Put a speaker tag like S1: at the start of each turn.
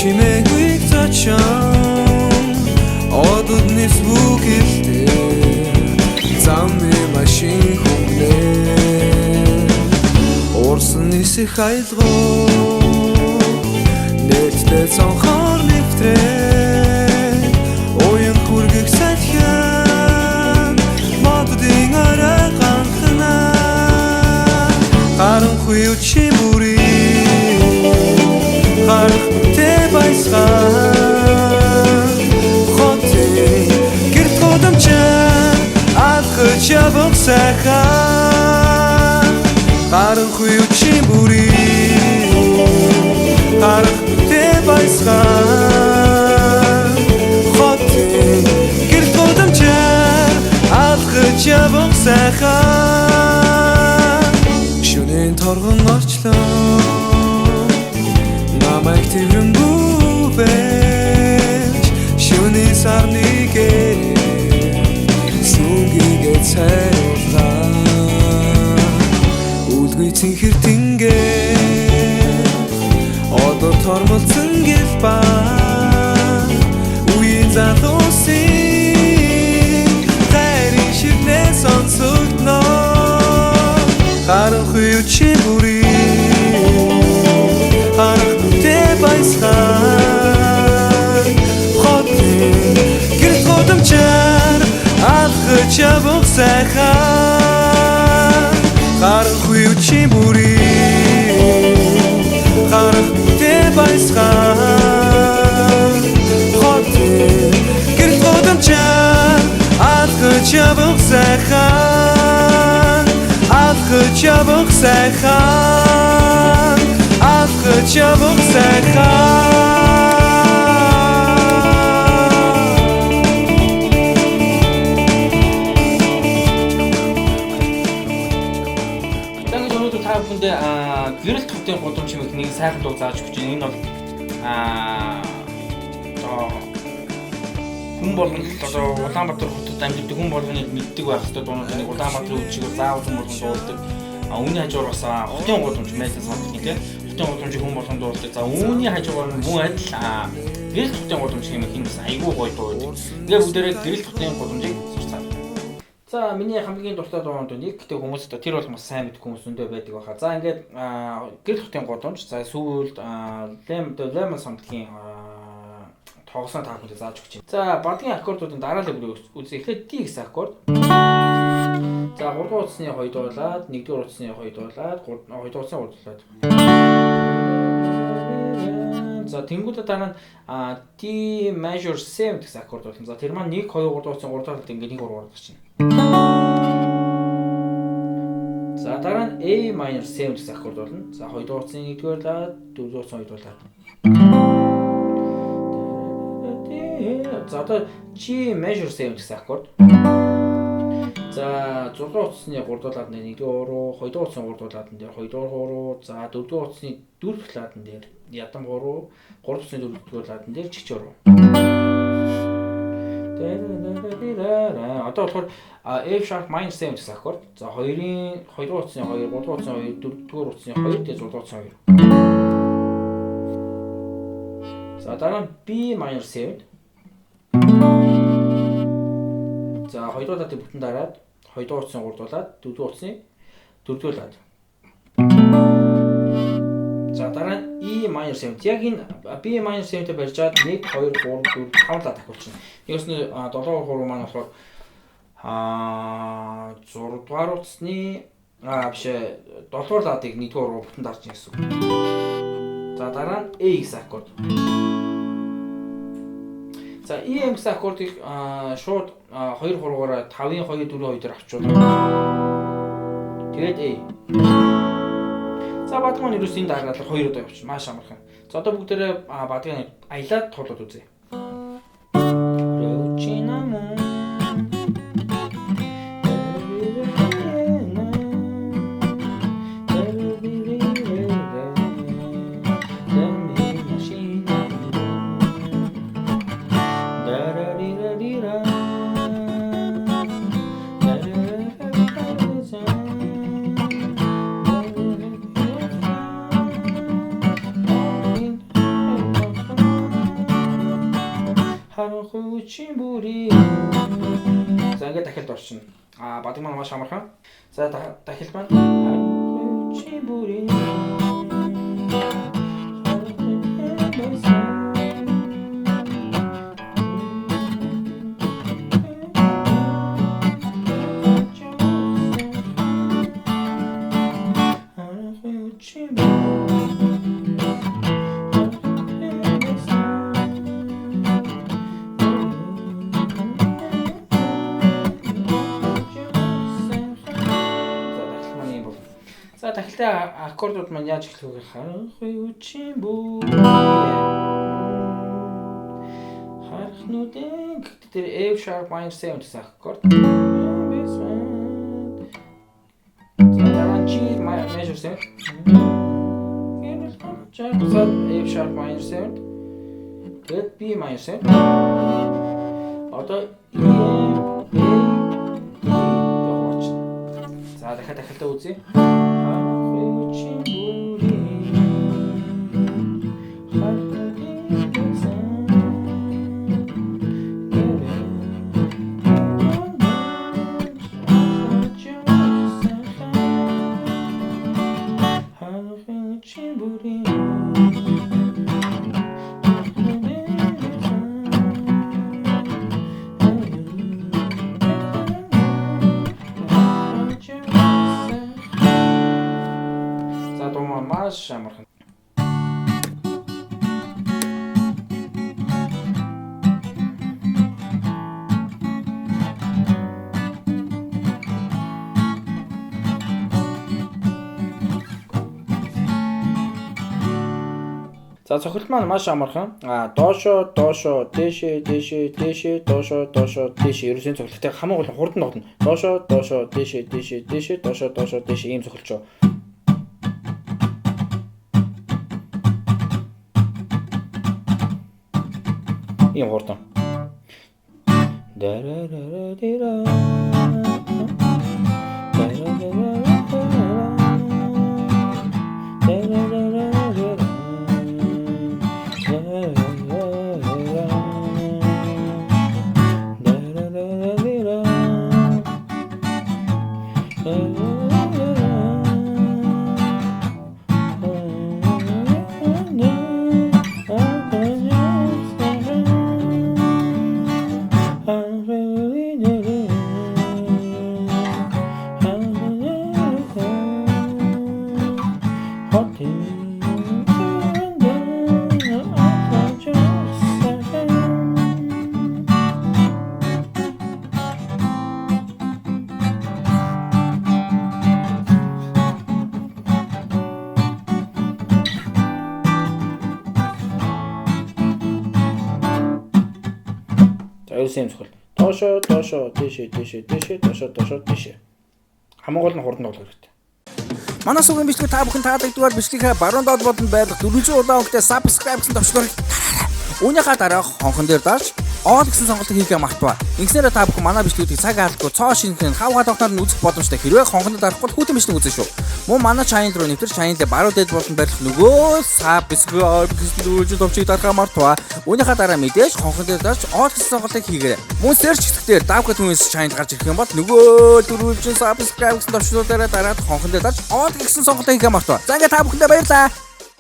S1: Чимээгүй зочин одод нис бүгэлтэй замын машин хүнээ урсан нисэх аялгау нээлттэй цонхоор нэвтрээ уян хүргэх салхиан моддын орой ганхна харанхуй үчи бүрийн харах тэ баясгал хотын гэрт гудамжаар алхаж явах сайхан харанхуй үчи бүрийн харах тэ баясгал хотын гэрт гудамжаар алхаж явах сайхан шөнийн торгон орчлон намайг тэрвэнгүү байж шөнийн сарны гэрээ сүнгийгээ цайрууллаа үлгүй цэнхэр тэнгээ одоо тормолцсон гэл ба үеийн залуусын хайрын ширнээ сонсогдно харанхуй үчи бүрийн харах тэ баясгал хотын гэрт гудамжаар алхаж явах сайхан харанхуй үчи бүрийн харах тэ баясгал хотын гэрт гудамжаар алхаж явах сайхан алхаж явах сайхан алхаж явах сайхан.
S2: За ингэж өнөөдөр та бүхэндээ гэрэлт хотын гудамж хэмээх нэг сайхан дуу зааж өгч байна. Энэ бол одоо хүн болгонд одоо Улаанбаатар хотод амьдардаг хүн болгоны мэддэг байх ёстой дуунууд нэг Улаанбаатарын үдшиг бол заавал хүн болгон дуулдаг. Үүний хажуугаар бас хотын гудамж майлан самтгийн тийм хотын гудамжийг хүн болгон дуулдаг. За үүний хажуугаар нь мөн адил гэрэлт хотын гудамж хэмээх энэ бас айгүй гоё дуу байдаг. Тэгээ бүгдээрээ гэрэлт хотын гудамжийг сурцгаая. За миний хамгийн дуртай дуунууд нэг гэдэг хүмүүс одоо тэр бол бас сайн мэдэх хүмүүс өндөө байдаг байхаа. За ингээд гэрэлт хотын гудамж, за сүүлд Лемон самтгийн тоглосон та бүхэнд зааж өгч байна. За бадгийн аккордуудын дараалал бүрийг үзье. Эхлээд D гэсэн аккорд. За 3 дугаар утасны 2 дуулаад, 1 дугаар утасны 2 дуулаад, 2 дугаар утасны 3 дуулаад. За тэнгуүдэ дараа нь D major 7 гэсэн аккорд болно. За тэр маань 1 2 3 дугаар утасны 3 дуулаад ингээд 1 3 гарч байна. За дараа нь A minor 7 гэсэн аккорд болно. За 2 дугаар утасны 1 дугаар лад, 4 дугаар утасны 2 дуулаад. За одоо G major 7 гэсэн аккорд. За 6 дугаар утасны 3 дугаар ладан дээр 1 дугаар 3, 2 дугаар утасны 3 дугаар ладан дээр 2 дугаар 3, за 4 дугаар утасны 4 дахь ладан дээр ядам 3, 3 дугаар утасны 4 дугаар ладан дээр чигч 3. Одоо болохоор F sharp minor 7 гэсэн аккорд. За 2-ын 2 дугаар утасны 2, 3 дугаар утасны 2, 4 дугаар утасны 2, тэгээ 6 дугаар утасны 2. За дараа нь B minor 7. За 2 дугаар ладыг бүтэн дараад 2 дугаар утасны 3 дуулаад 4 дугаар утасны 4 дугаар лад. За дараа нь E minor 7. Яг энэ B minor 7-тэй барьжаад 1 2 3 4 5 лад тохиолчихно. Ерөөс нь 7 3 маань болохоор 6 дугаар утасны биш 7 дугаар ладыг 1 дугаар руу бүтэн дарж гэсэн үг. За дараа нь A гэсэн аккорд. За E M гэсэн аккордыг шууд 2 3-аараа 5-ын 2 4 2 дээр авчвал. Тэгээд A. За бадаг маань ерөөс энэ дараалал 2 удаа явчихна. Маш амархан. За одоо бүгдээрээ бадгийг аялаад туулаад үзье. үчийн бүрийн. За ингээд дахилд орчихно. А бадаг маань маш амархан. За дахилт маань харанхуй үчийн бүрийн. За дахилтын аккордууд маань яаж эхлэх вэ? Харанхуй үчийн бүр. Харахнуудын тэр F sharp minor 7 гэсэн аккорд. За дараа нь G major 7. F sharp minor 7. Тэгээд B minor 7. Одоо E M A D гэж хуваачна. За дахиад дахилтаа үзье. За дуу маань маш амархан. За цохилт маань маш амархан. А доошоо доошоо дээшээ дээшээ дээшээ доошоо доошоо дээшээ ерөөсөн цохилттой хамгийн гол нь хурдан тогтно. Доошоо доошоо дээшээ дээшээ дээшээ доошоо доошоо дээшээ ийм цохилчоо. Ийм хурдан. За ерөөсөн юм цохол. Доошоо доошоо дээшээ дээшээ дээшээ доошоо доошоо дээшээ. Хамгийн гол нь хурдан тоглох хэрэгтэй.
S3: Манай сувгийн бичлэг та бүхэн таалагдвал бичлэгээ баруун доод болон байрлах 400 улаан өнгөтэй subscribe гэсэн товчлуурыг дараарай. Үүнийхээ дараа хонхон дээр дарж all гэсэн сонголтыг хийхээ мартваа. Ингэснээрээ та бүхэн манай бичлэгүүдийг цаг алдахгүй цоо шинэхэн хав хадагтаар нь үзэх боломжтой. Хэрвээ хонхонд дарахгүй бол хүүтэн бичлэг үзэн шүү. Мөн манай channel руу нэвтэр channel-ийн баруун дээд болон байрлах нөгөө subscribe гэсэн дөрвөлжин товчийг дарахаа мартваа. Үүнийхээ дараа мэдээж хонхон дээр дарж all гэсэн сонголтыг хийгээрэй. Мөн search хэсгээр Давка Twins channel гарч ирэх юм бол нөгөө дөрвөлжин subscribe гэсэн товчлуудаараа дараад хонхон дээр дарж all гэсэн сонголтыг хийхээ мартваа. За ингээд та бүхэндээ баярлалаа.